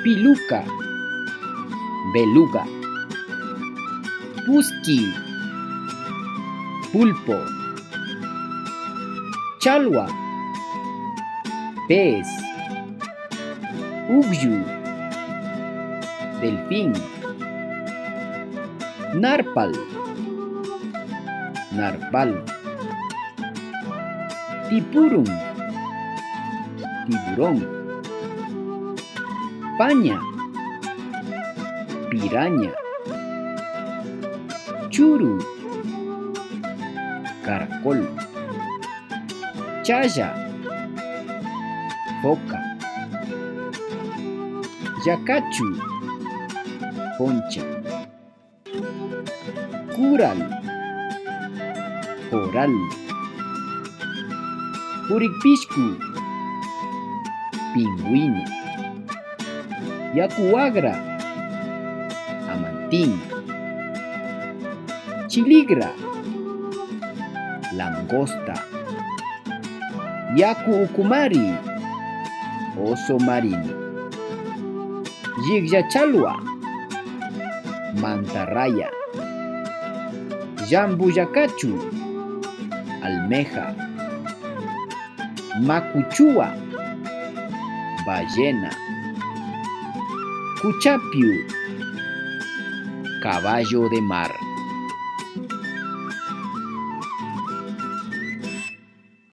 Piluca, beluga. Puski, pulpo. Chalwa, pez. Ugllu, delfín. Narpal, narval. Tipurun, tiburón. Paña, piraña. Churu, caracol. Chaya, foca. Yacachu, concha. Cural, coral. Puripishku, pingüino. Yacuagra, amantín. Chiligra, langosta. Yaku ukumari, oso marino. Yigllachalwa, mantarraya. Jambuyacachu, almeja. Macuchúa, ballena. Cuchapiu, caballo de mar.